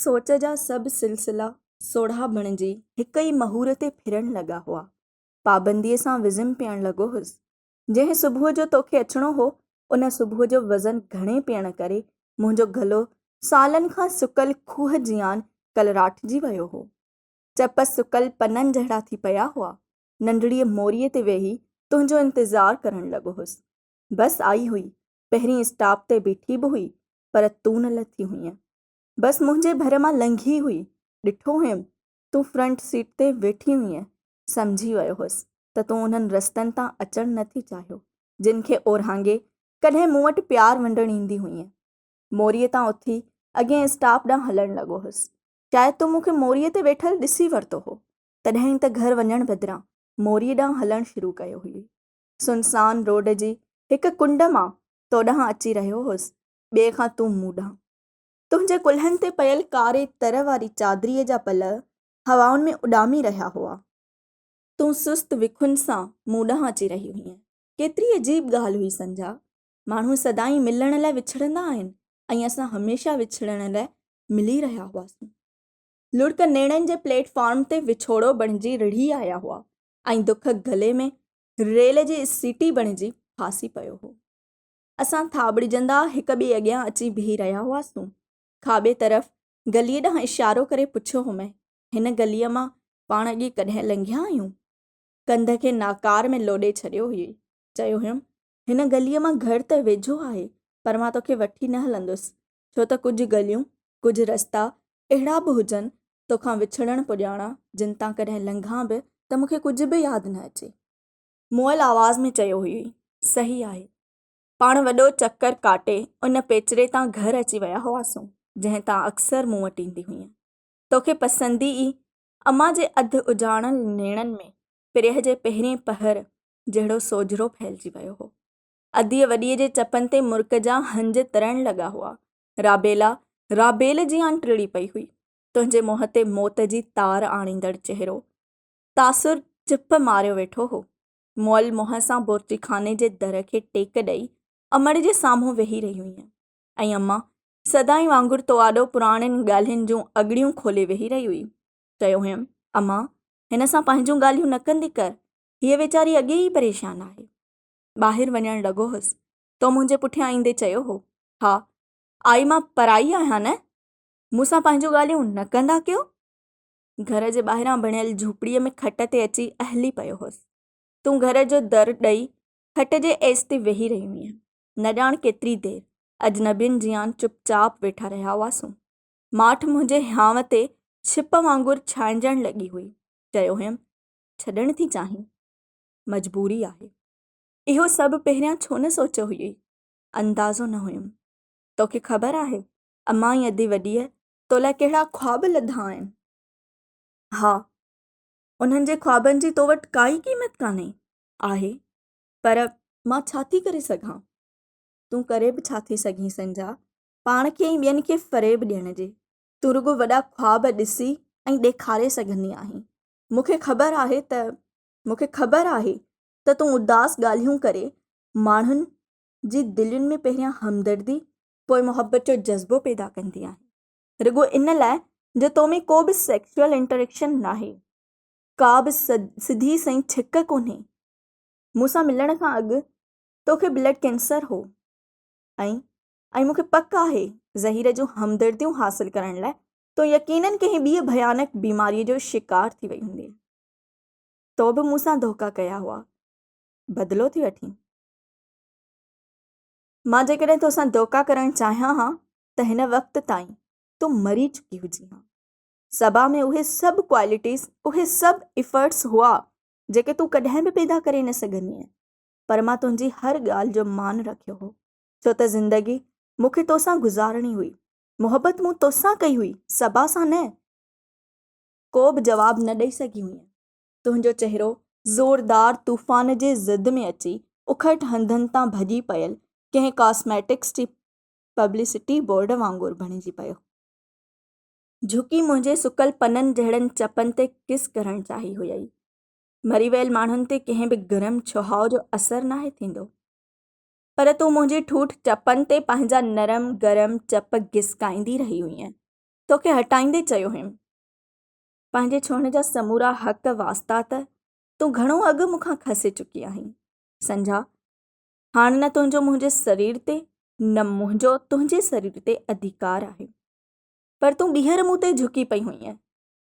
سوچ جا سڀ سلسلا سوڙها بڻجي هڪ ئي مهور تي ڦرڻ لڳا هئا. پابنديء سان وزم پيئڻ لڳو هيس. جنهن صبح جو توکي اچڻو هو، ان صبح جو وزن گهڻي پيئڻ ڪري منهنجو گلو سالن کان سڪل کوهه جيان ڪلراٺجي ويو هو. چپ سڪل پنن جهڙا ٿي پيا هئا. ننڍڙيء موريء تي ويهي تنهنجو انتظار ڪرڻ لڳو هوس. بس آئي هئي، پهرين اسٽاپ تي بيٺي به هئي، پر تون نه لٿي هئينء. بس منهنجي ڀر مان لنگهي هئي، ڏٺو هيم، تون فرنٽ سيٽ تي ويٺي هئينء. سمجهي ويو هوس ته تون انهن رستن تان اچڻ نه ٿي چاهيو، جن کي اورانگهي ڪڏهن مون وٽ پيار ونڊڻ ايندي هئينء. موريء تان اٿي اڳئين اسٽاپ ڏانهن هلڻ لڳو هوس. شايد تو مون کي موريء تي ويٺل ڏسي ورتو هو، تڏهن ئي ته گهر وڃڻ بدران موريء ڏانهن هلڻ شروع ڪيو هيئي. سنسان روڊ جي هڪ ڪنڊ مان تو ڏانهن اچي رهيو هوس، ٻئي کان تون مون ڏانهن. تنهنجي ڪلهن تي پيل ڪاري تر واري چادريء جا پلئه هوائن ۾ اڏامي رهيا هئا. تون سست وکن سان مون ڏانهن اچي رهي هئينء. ڪيتري عجيب ڳالهه هئي سنجها. ماڻهو سدائين ملڻ لاء وڇڙندا آهن ۽ اسان هميشه وڇڙڻ لاء ملي رهيا هئاسون. لڙڪ نيڻن جي پليٽ فارم تي وڇوڙو بڻجي رڙهي آيا هئا ۽ دک گلي ۾ ريل جي سيٽي بڻجي ڦاسي پيو هو. اسان ٿاٻڙجندا هڪ ٻئي اڳيان اچي بيهي رهيا هئاسون. کاٻي طرف گليء ڏانهن اشارو ڪري پڇيو هئم، هن گليء مان پاڻ اڳي ڪڏهن لنگهيا آهيون؟ ڪنڌ کي ناڪار ۾ لوڏي ڇڏيو هيئي. چيو هيم، هن گليء مان گهر ته ويجهو آهي، پر مان توکي وٺي نه هلندس، ڇو ته ڪجهه گليون، ڪجهه رستا اهڙا به هجن، توکان وڇڙڻ پڄاڻا، جن تان ڪڏهن لنگهان به ته مون کي ڪجهه به ياد نه اچي. مئل آواز ۾ چيو هيئي، صحيح آهي. پاڻ وڏو چڪر ڪاٽي ان پيچري تان گهر اچي ويا هئاسون، جنهن تان اڪثر مون وٽ ايندي هئينء. توکي پسندي ئي امان جي اڌ اجاڻل نيڻن ۾ پريهه جي پهرين پهر جهڙو سوجهرو ڦهلجي ويو هو. اديء وڏيء جي چپن تي مرڪ جا هنج ترڻ لڳا هئا. رابيلا رابيل جيان ٽڙي پئي هئي. تنهنجي منهن تي موت جي تار آڻيندڙ چهرو تاثر چپ ماريو ويٺو هو. مئل منهن سان بورچيخاني جي در کي ٽيڪ ڏئي امڙ جي سامهون ويهي رهي هئينء ۽ امان سدائين وانگر تو آڏو پراڻين ڳالهين جون اڳڙيون کولي ويهي رهي هئي. چيو هيم، امان، هن سان پنهنجون ڳالهيون نه ڪندي ڪر، هيء ويچاري اڳي ئي پريشان آهي. ٻاهر وڃڻ لڳو هوس، تو منهنجي پٺيان ايندي چيو هو، ها، آئي مان پرائي آهيان نه؟ مون سان پنهنجون ڳالهيون نه ڪندا ڪيو؟ گهر جي ٻاهران بڻيل جهوپڙيء ۾ کٽ تي اچي اهلي پيو هوس. تون گهر جو در ڏئي کٽ جي ايس تي ويهي رهي هئينء. نه ڄاڻ ڪيتري دير اجنبين جيان چپ چاپ ويٺا رهيا هئاسون. ماٺ منهنجي هيانء تي ڇپ وانگر ڇانئجڻ لڳي هئي. چيو هيم، ڇڏڻ ٿي چاهين؟ مجبوري آهي. اهو سڀ پهريان ڇو نه سوچيو هيئي؟ اندازو نه هيم. توکي خبر آهي، امان ۽ ادي وڏيء تو لاء ڪهڙا خواب لڌا آهن؟ ها، انهن جي خوابن جي تو وٽ ڪائي قيمت ڪانهي. آهي، پر مان ڇا ٿي ڪري سگهان؟ تون ڪري به ڇا ٿي سگهين سنجها؟ پاڻ کي ۽ ٻين کي فريب ڏيڻ جي. تون رڳو وڏا خواب ڏسي ۽ ڏيکاري سگهندي آهين. مون کي خبر آهي ته مون کي خبر آهي ته تون اداس ڳالهيون ڪري ماڻهن جي دلين ۾ پهريان همدردي پوء محبت جو جذبو پيدا ڪندي آهين. رڳو ان لاء جو تو ۾ ڪو به سيڪشوئل انٽريڪشن ناهي. ڪا به سڌي سئين ڇڪ ڪونهي. مون سان ملڻ کان اڳ توکي بلڊ ڪينسر هو ۽ ۽ مون کي پڪ آهي ظهير جون همدرديون حاصل ڪرڻ لاء تون يقينن ڪنهن ٻيء ڀيانڪ بيماريء جو شڪار ٿي وئي هوندينء. تو به مون سان ڌوڪا ڪيا هئا. بدلو ٿي وٺين. مان جيڪڏهن توسان ڌوڪا ڪرڻ چاهيان ها ته هن وقت تائين تون مري چڪي هجين ها. صبا ۾ اهي سڀ ڪوالٽيز، اهي سڀ ايفرٽس هئا جيڪي تون ڪڏهن به پيدا ڪري نه سگهندينء. پر مان تنهنجي هر ڳالهه جو مان رکيو هو. ڇو ته زندگي مون کي توسان گذارڻي هئي. محبت مون توسان ڪئي هئي، صبا سان نه. ڪو به جواب نه ڏئي سگهي هئينء. تنهنجو چهرو زوردار طوفان جي زد ۾ اچي اکٽ هنڌن تان ڀڄي پيل ڪنهن ڪاسميٽڪس جي پبلسٽي بورڊ وانگر بڻجي پيو. جهڪي منهنجي سڪل پنن جهڙن چپن تي ڪس ڪرڻ چاهي هيئي. مري ويل ماڻهن تي ڪنهن به گرم ڇهاء جو اثر ناهي ٿيندو. پر تون منهنجي ٺوٺ چپن تي پنهنجا نرم گرم چپ گسڪائيندي رهي هئينء. توکي هٽائيندي چيو هيم. پنهنجي ڇهڻ جا سمورا حق واسطا ته تون گهڻو اڳ مون کان کسي چڪي آهين. سنجها، هاڻ نه تنهنجو منهنجي سرير تي نه منهنجو تنهنجي سرير تي اڌيڪار آهي. پر تون ٻيهر مون تي جهڪي پئي هئينء.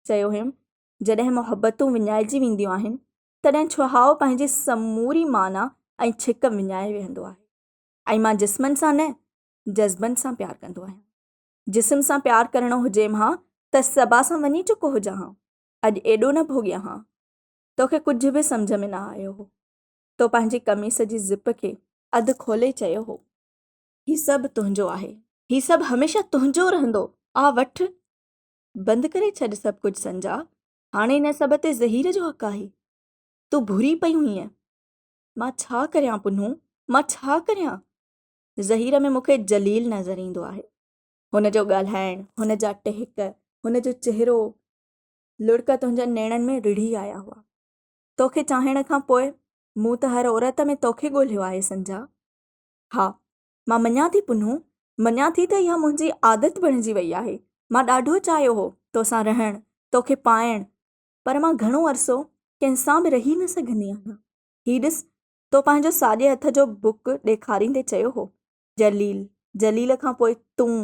چيو هيم، جڏهن محبتون وڃائجي وينديون آهن، تڏهن ڇهاء پنهنجي سموري معنيٰ ۽ ڇڪ وڃائي ويهندو آهي ۽ مان جسمن سان نه، جذبن سان پيار ڪندو آهيان. جسم سان پيار ڪرڻو هجيم ها ته صبا سان وڃي چڪو هجان ها، اڄ ايڏو نه ڀوڳيان ها. توکي ڪجهه به سمجهه ۾ نه آيو هو. تو پنهنجي قميص جي زپ کي اڌ کولي چيو هو. هي سڀ تنهنجو آهي. هي سڀ هميشه تنهنجو رهندو. آ وٺ. بند ڪري ڇڏ سڀ ڪجهه سنجا، هاڻي ان سڀ تي ظهير جو حق آهي. تون ڀري پئي هئينء. مان ڇا ڪريان پنهون، مان ڇا ڪريان؟ ظهير ۾ مون کي جليل نظر ايندو آهي. هن جو ڳالهائڻ، هن جا ٽهڪ، هن جو چهرو، لڙڪ تنهنجن نيڻن ۾ رڙهي آيا هئا. توکي چاهڻ کان پوء مون ته هر عورت ۾ توکي ڳولهيو آهي سنجا. ها، مان مڃان ٿي پنهون، مڃان ٿي ته اها منهنجي عادت بڻجي وئي آهي. مان ڏاڍو چاهيو هو توسان رهڻ، توکي پائڻ، پر مان گهڻو عرصو ڪنهن سان به رهي نه سگهندي آهيان. هي ڏس، تو پنهنجو ساڄي هٿ جو بڪ ڏيکاريندي چيو هو، جليل، جليل کان پوء تون،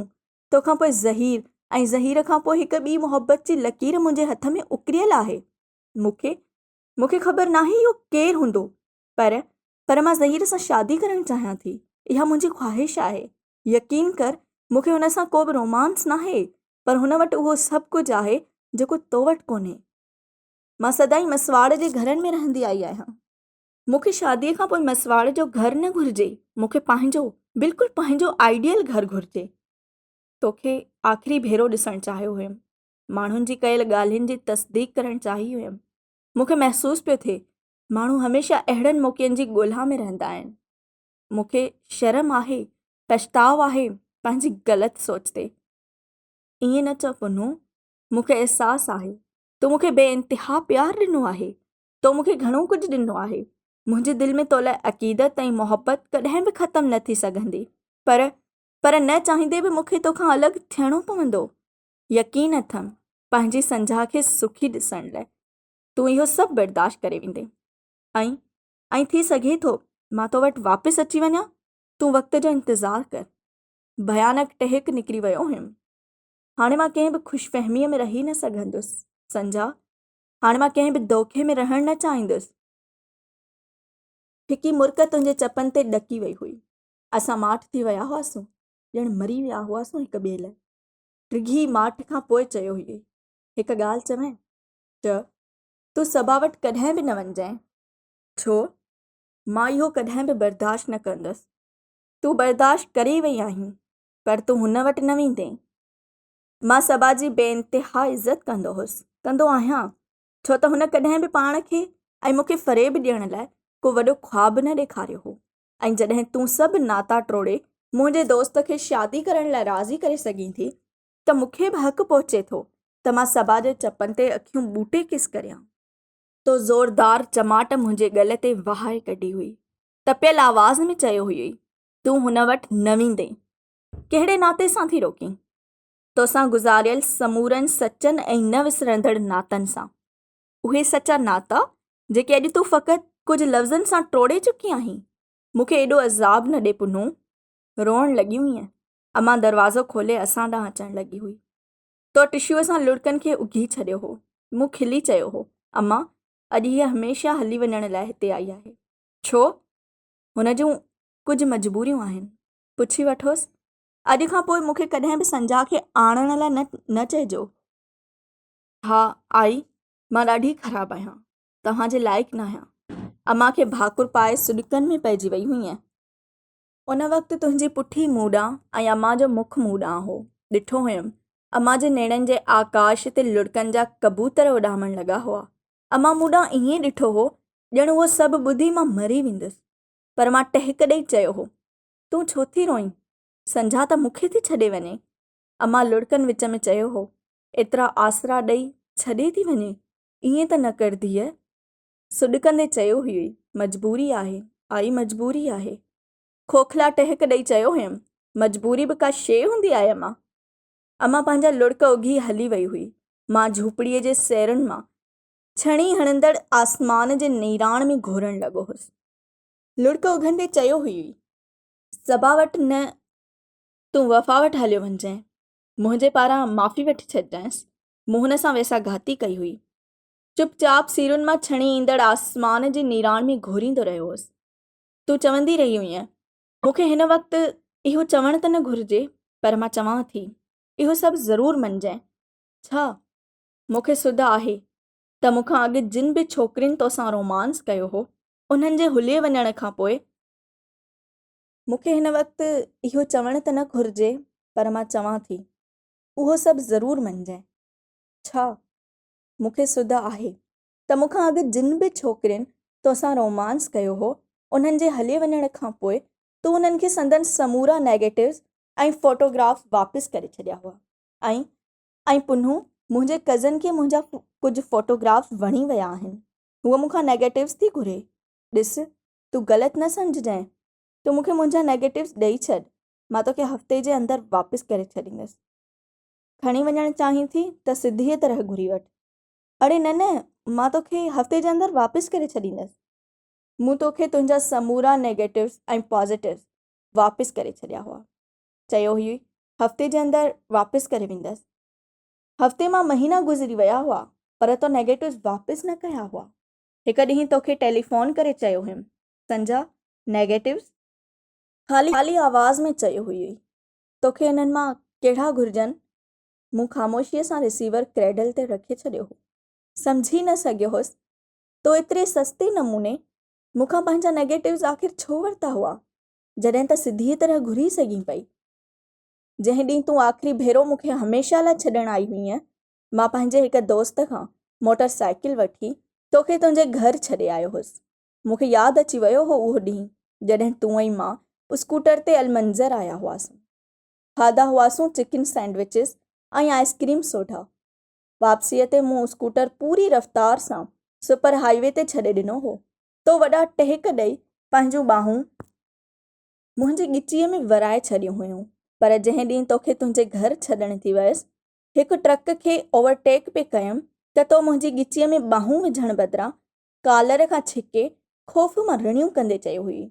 توکان پوء ظهير ۽ ظهير کان پوء هڪ ٻي محبت جي لڪير منهنجي هٿ ۾ اڪريل آهي. مون کي، مون کي خبر ناهي اهو ڪير هوندو، پر پر مان ظهير سان شادي ڪرڻ چاهيان ٿي. اها منهنجي خواهش آهي. يقين ڪر مون کي هن سان ڪو به رومانس ناهي پر هن وٽ اهو سڀ ڪجهه آهي جيڪو تو وٽ ڪونهي. مان سدائين مسواڙ جي گهرن ۾ رهندي آئي آهيان. مون کي شاديء کان پوء مسواڙ جو گهر نه گهرجي. مون کي پنهنجو، بلڪل پنهنجو آئيڊيل گهر گهرجي. توکي آخري ڀيرو ڏسڻ چاهيو هيم. ماڻهن جي ڪيل ڳالهين جي تصديق ڪرڻ چاهي هيم. مون کي محسوس پيو ٿئي ماڻهو هميشه اهڙن موقعن جي ڳولها ۾ رهندا آهن. مون کي شرم آهي، پڇتاء آهي پنهنجي غلط سوچ تي. ائين نه چئو پنهون، مون کي احساس آهي، تو مون کي بي انتها پيار ڏنو آهي، تو مون کي گهڻو ڪجهه ڏنو آهي. منهنجي دل ۾ تو لاء عقيدت ۽ محبت ڪڏهن به ختم نه ٿي سگهندي. پر، پر نه چاهيندي به مون کي توکان الڳ ٿيڻو پوندو. يقين اٿم، پنهنجي سنجها کي سکي ڏسڻ لاء تون اهو سڀ برداشت ڪري ويندين ۽ ۽ ٿي سگهي ٿو مان تو وٽ واپس اچي وڃان، تون وقت جو انتظار ڪر. ڀيانڪ ٽهڪ نڪري ويو هيم. هاڻي مان ڪنهن به خوش فهميء ۾ رهي نه سگهندس سنجها، هاڻي مان ڪنهن به دوکي ۾ رهڻ نه چاهيندس. ڦڪي مرڪ تنهنجي چپن تي ڏڪي وئي هئي. اسان ماٺ ٿي ويا هئاسون، ڄڻ مري ويا هئاسون هڪ ٻئي لاء. ڊگهي ماٺ کان پوء چيو هيئي، هڪ ڳالهه چوين؟ چ، تون صبا وٽ ڪڏهن به نه وڃجانء. ڇو؟ مان اهو ڪڏهن به برداشت نه ڪندس. تون برداشت ڪري وئي آهين، پر تون هن وٽ نه ويندين. مان صبا جي بي انتها عزت ڪندو هوس، ڪندو آهيان، ڇو ته هن ڪڏهن به پاڻ کي ۽ مون کي فريب ڏيڻ لاء ڪو وڏو خواب نه ڏيکاريو هو ۽ جڏهن تون سڀ ناتا ٽوڙي منهنجي دوست کي شادي ڪرڻ لاء راضي ڪري سگهين ٿي ته مون کي به حق پهچي ٿو ته مان صبا جي چپن تي اکيون ٻوٽي ڪس ڪريان. تو زوردار چماٽ منهنجي ڳل تي وهائي ڪڍي هئي. تپيل آواز ۾ چيو هيئي، تون هن وٽ نه ويندين. ڪهڙي ناتي سان ٿي روڪين؟ توسان گذاريل سمورن سچن ۽ نه وسرندڙ ناتن سان. اهي سچا ناتا جيڪي اڄ تون فقط ڪجهه لفظن سان ٽوڙي چڪي آهين. مون کي ايڏو عذاب نه ڏي پنهون. روئڻ لڳي هئينء. امان دروازو کولي اسان ڏانهن اچڻ لڳي هئي. تو ٽشوء سان لڙڪن کي اگهي ڇڏيو هو. مون کلي چيو هو، امان، اڄ هيء هميشه هلي وڃڻ لاء هتي آئي آهي. ڇو؟ هن جون ڪجهه مجبوريون آهن. پڇي وٺوس. اڄ کان پوء مون کي ڪڏهن به سنجها کي آڻڻ لاء نه نه چئجو. ها، آئي، مان ڏاڍي خراب آهيان. توهان جي لائق ناهيان. امان کي ڀاڪر پائي سڏڪن ۾ پئجي وئي هئينء. ان وقت تنهنجي پٺي مون ڏانهن ۽ امان جو مک مون ڏانهن هو. ڏٺو هيم، امان جي نيڻن جي آڪاش تي لڙڪن جا ڪبوتر اڏامڻ لڳا هئا. امان مون ڏانهن ائين ڏٺو هو، ڄڻ اهو سڀ ٻڌي مان مري ويندس. پر مان ٽهڪ ڏئي چيو هو، تون ڇو ٿي روئين؟ سنجها ته مون کي ٿي ڇڏي وڃي. امان لڙڪن وچ ۾ چيو هو، ايترا آسرا ڏئي ڇڏي ٿي وڃي؟ ائين ته نه ڪر ڌيء. سڏڪندي چيو هيئي، مجبوري آهي، آئي مجبوري آهي. کوکلا ٽهڪ ڏئي چيو هيم، مجبوري به ڪا شيء هوندي آهي امان؟ امان پنهنجا لڙڪ اگهي هلي وئي هئي. مان جهوپڙيء جي سيرن مان ڇڻي هڻندڙ آسمان جي نيراڻ ۾ گهورڻ لڳو هوس. لڙڪ اگهندي چيو هيئي، صبا وٽ نه، تون وفا وٽ هليو وڃجانء. منهنجي پاران معافي وٺي ڇڏجانس. مون هن سان ويساهه گهاتي ڪئي هئي. چپ چاپ سيرن مان ڇڻي ايندڙ آسمان جي نيراڻ ۾ گهوريندو رهيو هوس. تون چوندي رهي هئينء، مون کي هن وقت اهو چوڻ ته نه گهرجي، پر مان چوان ٿي، اهو سڀ ضرور مڃجانء. ڇا؟ مون کي سڌ آهي ته مون کان اڳ جن به ڇوڪرين توسان رومانس ڪيو هو، انهن جي هلي وڃڻ کان پوء، مون کي هن وقت اهو چوڻ ته نه گهرجي، پر مان چوان ٿي، اهو سڀ ضرور مڃجانء. ڇا؟ مون کي سڌ آهي ته مون کان اڳ جن به ڇوڪرين توسان رومانس ڪيو هو، انهن جي هلي وڃڻ کان پوء تون انهن کي سندن سمورا نيگيٽوز ۽ فوٽوگرافس واپس ڪري ڇڏيا هئا ۽ ۽ پنهون منهنجي ڪزن کي منهنجا ڪجهه فوٽوگرافس وڻي ويا آهن. هوء مون کان نيگيٽوز ٿي گهري. ڏس، تون غلط نه سمجهجانء. تون مون کي منهنجا نيگيٽوز ڏئي ڇڏ، مان توکي هفتي جي اندر واپس ڪري ڇڏيندس. کڻي وڃڻ چاهين ٿي ته سڌيء طرح گهري وٺ. اڙي نه نه، مان توکي هفتي جي اندر واپس ڪري ڇڏيندس. مون توکي تنهنجا سمورا نيگيٽوز ۽ پازيٽوز واپس ڪري ڇڏيا هئا. چيو هيئي هفتي جي اندر واپس ڪري ويندس. هفتي مان مهينا گذري ويا هئا پر تو نيگيٽوز واپس نه ڪيا هئا. هڪ ڏينهن توکي ٽيليفون ڪري چيو هيم، سنجا، نيگيٽوز؟ خالي آواز ۾ چيو هيئي، توکي انهن مان ڪهڙا گهرجن؟ مون خاموشيء سان رسيور ڪريڊل تي رکي ڇڏيو هو. سمجهي نه سگهيو هوس، تو ايتري سستي نموني مون کان پنهنجا نيگيٽوز آخر ڇو ورتا هئا، جڏهن ته سڌيء طرح گهري سگهين پئي. جنهن ڏينهن تون آخري ڀيرو مون کي هميشه لاء ڇڏڻ آئي هئينء، مان پنهنجي هڪ دوست کان موٽر سائيڪل وٺي توکي تنهنجي گهر ڇڏي آيو هوس. مون کي ياد اچي ويو هو اهو ڏينهن، جڏهن تون ۽ مان اسڪوٽر تي المنظر آيا هئاسون. کاڌا هئاسون چڪن سينڊوچز ۽ آئس ڪريم سوڍا. واپسيء تي مون اسڪوٽر پوري رفتار سان سپر هاء وي تي ڇڏي ڏنو هو. تو وڏا ٽهڪ ڏئي پنهنجون ٻانهون منهنجي ڳچيء ۾ ورائي ڇڏيون هيون. پر جنهن ڏينهن توکي تنهنجي گهر ڇڏڻ ٿي ويس، هڪ ٽرڪ کي اوورٽيڪ پئي ڪيم ته تو منهنجي ڳچيء ۾ ٻانهون وجهڻ بدران ڪالر کان ڇڪي خوف مان رڙيون ڪندي چيو هئي،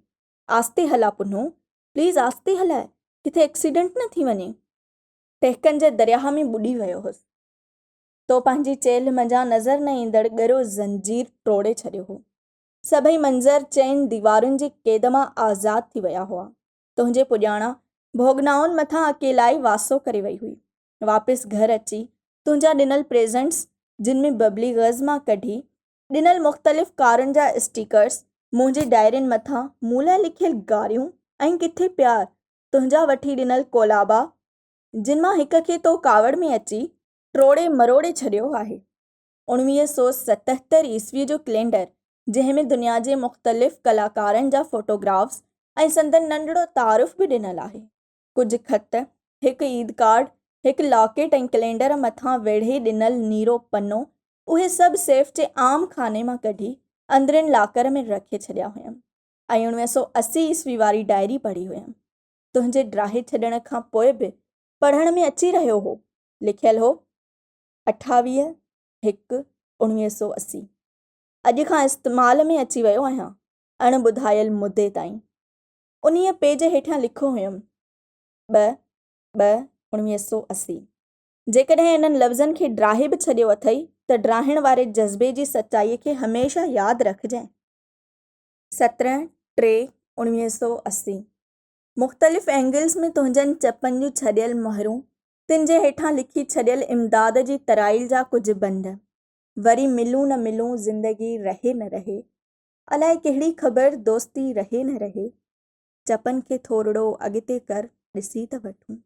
آهستي هلاء پنهون، پليز آهستي هلاء، ڪٿي ايڪسيڊنٽ نه ٿي وڃي. ٽهڪن جي درياهه ۾ ٻڏي ويو هوس. تو پنهنجي چيلهه منجهان نظر نه ايندڙ ڳرو زنجير ٽوڙي ڇڏيو هو. سڀئي منظر چئن ديوارن جي قيد مان آزاد ٿي ويا هئا. تنهنجي پڄاڻان ڀوڳنائن مٿان اڪيلائي واسو ڪري وئي هئي. واپس گهر اچي تنهنجا ڏنل پريزنٽس، جن ۾ ببلي غز مان ڪڍي ڏنل مختلف ڪارن جا اسٽيڪرس، منهنجي ڊائرين مٿان مون لاء لکيل گاريون ۽ ڪٿي پيار تنهنجا وٺي ڏنل ڪولابا، جن مان هڪ کي تو ڪاوڙ ۾ اچي ٽوڙي مروڙي ڇڏيو آهي. 1977 عيسويء جو ڪلينڊر، جنهن ۾ دنيا جي مختلف ڪلاڪارن جا فوٽوگرافس ۽ سندن ننڍڙو تعارف به ڏنل آهي. ڪجهه خط، هڪ عيد ڪارڊ، هڪ لاڪيٽ ۽ ڪلينڊر مٿان ويڙهي ڏنل نيرو پنو اهي سڀ سيف جي عام خاني مان ڪڍي اندرين لاڪر ۾ رکي ڇڏيا هيم ۽ 1980 عيسوي واري ڊائري پڙهي هيم. تنهنجي ڊاهي ڇڏڻ کان پوء به پڙهڻ ۾ اچي رهيو هو. لکيل هو، 28 هڪ 1980. اڄ کان استعمال ۾ اچي ويو آهيان، اڻ ٻڌايل مدي تائين. انهيء پيج هيٺيان لکيو هيم، 2 2 1980. جيڪڏهن انهن لفظن کي ڊاهي به ڇڏيو اٿئي ته ڊاهڻ واري جذبي جي سچائيء کي هميشه ياد رکجانء. 17 ٽي 1980 مختلف اينگلز ۾ تنهنجن چپن جون ڇڏيل مهرون، تن جي هيٺان لکي ڇڏيل امداد جي ترائيل جا ڪجهه بند. وري ملون نه ملون زندگي رهي نه رهي، الائي ڪهڙي خبر دوستي رهي نه رهي. چپن کي ٿورڙو اڳتي ڪر ڏسي ته وٺون.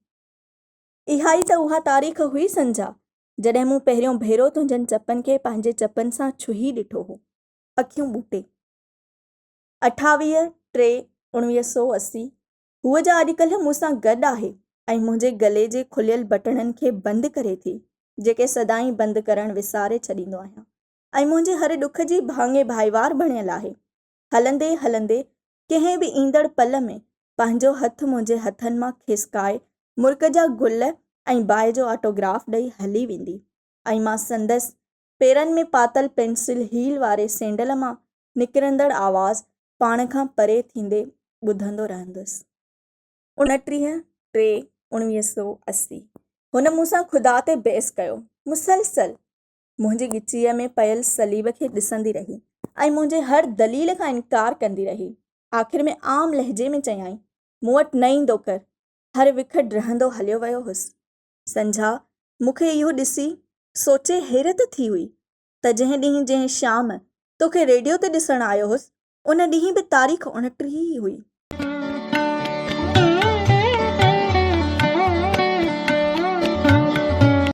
اها ئي ته اها تاريخ هئي سنجها، جڏهن مون پهريون ڀيرو تنهنجن چپن کي پنهنجي چپن سان ڇهي ڏٺو هو. اکيون ٻوٽي. 28 ٽي 1980 هوء جا اڄڪلهه مون سان گڏ آهي ۽ منهنجي گلي جي کليل بٽڻن کي بند ڪري ٿي، جيڪي سدائين بند ڪرڻ وساري ڇڏيندو آهيان ۽ منهنجي هر ڏک جي ڀاڱي ڀائيوار بڻيل آهي. هلندي هلندي ڪنهن به ايندڙ پل ۾ پنهنجو هٿ منهنجي هٿن مان کسڪائي مرڪ جا گل ۽ باء جو آٽوگراف ڏئي هلي ويندي ۽ مان سندس پيرن ۾ پاتل پينسل هيل واري سينڊل مان نڪرندڙ آواز پاڻ کان پري ٿيندي ٻڌندو رهندس. 29 ٽي 1980 هن مون سان خدا تي بحث ڪيو. مسلسل منهنجي ڳچيء ۾ پيل صليب کي ڏسندي رهي ۽ منهنجي هر دليل کان انڪار ڪندي رهي. آخر ۾ عام لهجي ۾ چيائين، مون وٽ نه ايندو ڪر. هر وک ڊهندو هليو ويو هوس. سنجها مون کي اهو ڏسي سوچي حيرت ٿي هئي ته جنهن ڏينهن جنهن شام توکي ريڊيو تي ڏسڻ آيو هوس، ان ڏينهن به تاريخ 29 ئي هئي.